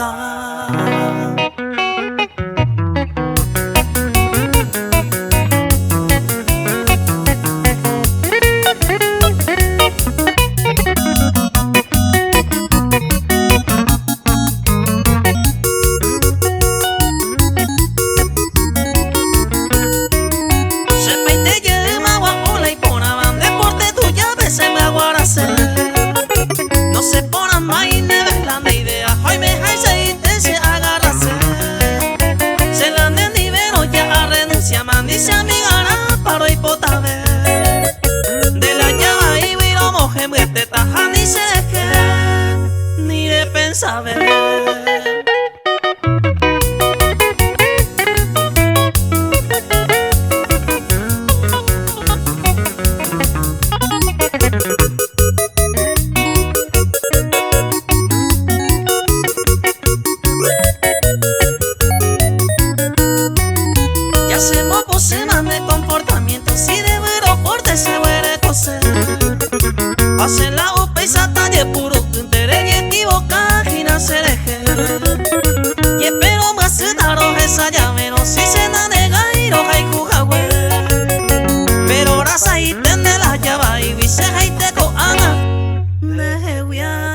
Aipota. Sepaite jeýma gua'u la iporãva nde porte tujápe che myaguarase. No se porãmba ndéve la nde idea ha oimeháichaite che agarrase. Che la nde ndive roja arrenunciáma ni che amigarã pa roipotave. Nde la javaígui romohembyetéta ha ni cherehe ni repensave. Ya se moposema de comportamiento si de porte se coser. Hace la upeiza talle puro entere y equivoca gina se deje. Y espero más esa llave no si se na nega y roja y jugagüe. Pero ahora ahí tende la llave y vice ahí te coana. Me voy a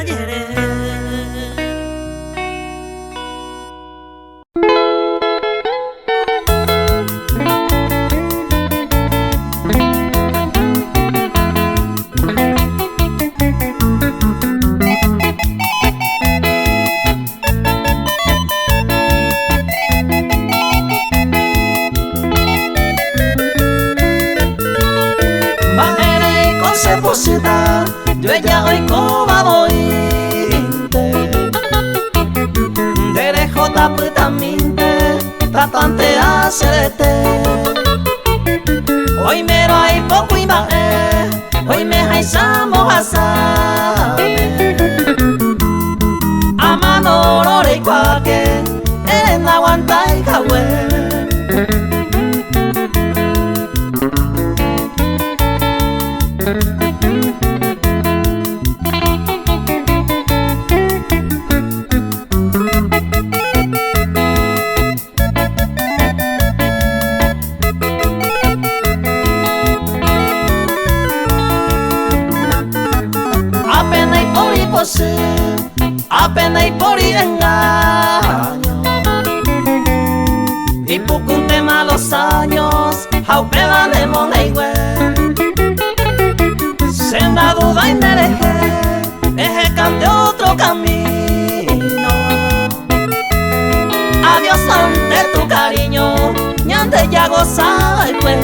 Mba'éreiko che pochýta jueja oikóva voínte. Nde rehóta pytãmínte tatantea che rete. Oimérõ aipo kuimba'e oimeháicha mbohasáme. Amanórõ reikuaáke ere ndaguantái hague. Ápe ndaipóri pochy, ápe ndaipóri engaño. Ipukuntema los años ha upéva nemoneigue. Che ndadudái nderehe, ehekante otro camino. Adiós ante tu cariño, ñande jagozava'ekue.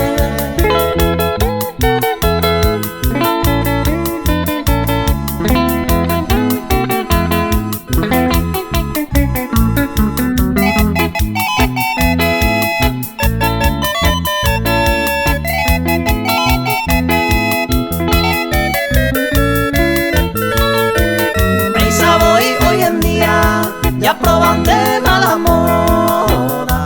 Péicha voi hoy en día japrobántema la moda.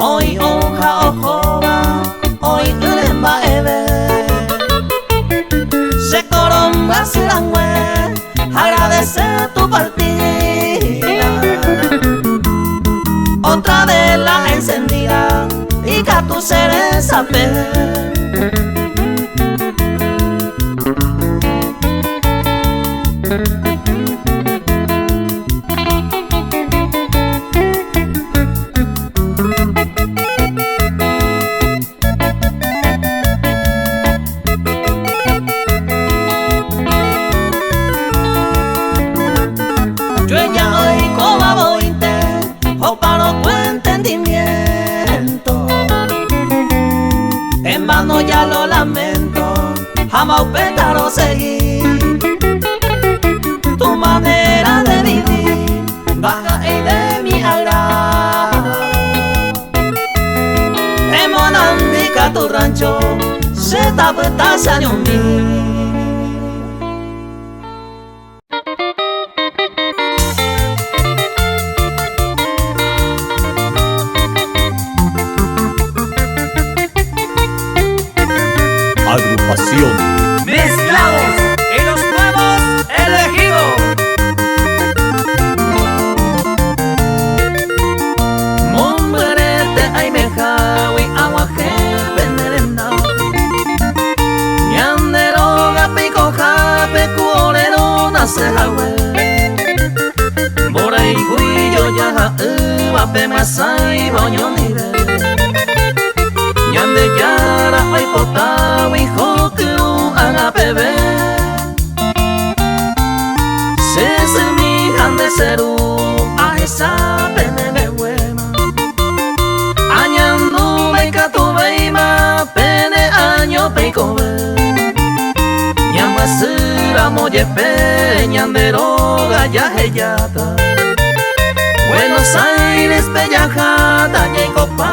Oĩ ouha ohóva, oĩ'ỹre mba'eve. Che korombyasy rangue, agradece tu partida. Otra vela encendida ikatu che resape. Jueja oikóva voínte opárõ ku entendimiento. En vano ya lo lamento, jamás upéta roseguí. Tu manera de vivir ndaha'éi de mi agrado. Emonandi katu rancho che tapyta che añomi. Agrupación. Mezclados y los nuevos elegidos. Tape masãiva oñondive Ñandejára oipotágui hokyũ ág̃a peve Che symi ha nde che ru ahecha pene mbeguéma Añandu ndaikatuvéima pene año peikove Ñambyasýramo jepe ñande róga jahejáta Buenos Aires pejaháta jaikopa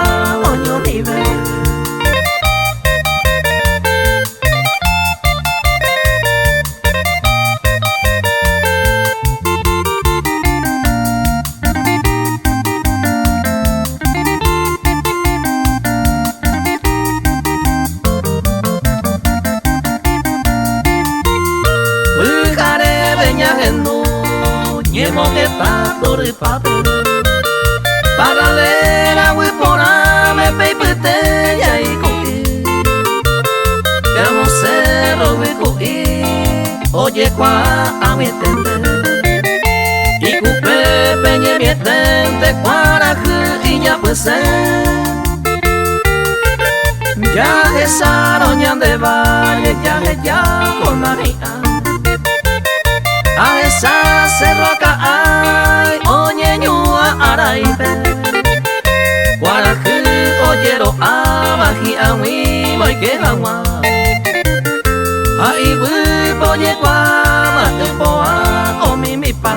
oñondive. Pyhareve ñahendu ñemongeta torypápe Parralera guyporãme peipyte jaiku'i Peamo cerro guyku'i ojekuaa ag̃uietente Ikupépe ñemieténte kuarahy iñapysẽ Jahechárõ ñande valle jaheja kóna hi'ã Ahecha cerro aka'ái oñeñuã araipe Kuarahy ojero'áva hi'ag̃uíma oike hag̃ua Ha yvýpe ojekuaáva ypo'a omimipa.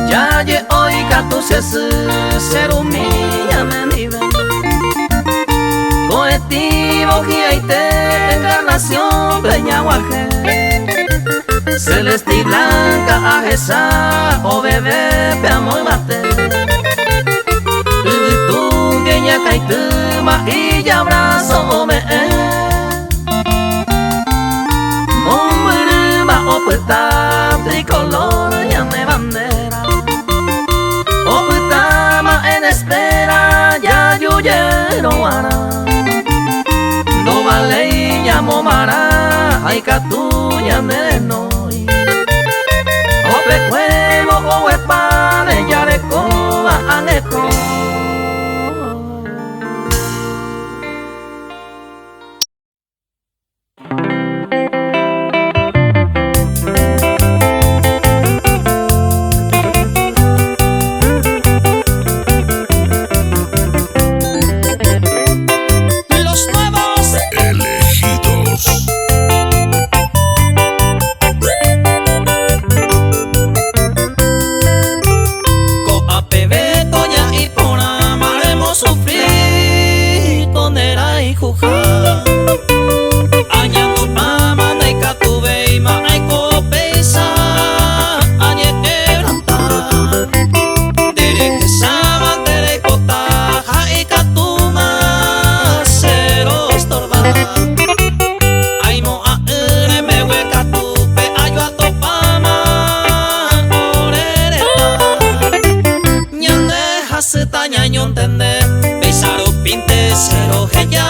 Jaje'ói katu che sy che rumi ñanendive Ko'ẽtĩvo hi'aite Encarnación pe ñaguahẽ Celeste y blanca ahecha oveve pe amo yvate Yvytúnge ñakãitýma ijabrazo ome'ẽ Mombyrýma opyta tricolor ñane bandera Opytáma en espera jaju jeýrõ g̃uarã Ndovaléi ñamomarã ha ikatu ñane renói Opekuévo oguepáne jarekóva angeko. Los nuevos Elegidos. Ko'ápeve toña iporãma remosufrí ko nde rayhuha. Añandupáma ndaikatuvéima aiko péicha añequebranta. Nde rehecháva nde reipota ha ikatúma che rostorva. Aimo'ã'ỹre mbeguekatúpe aju atopáma ore retã. Ñande hasýta ñañontende péicha rupínte che roheja.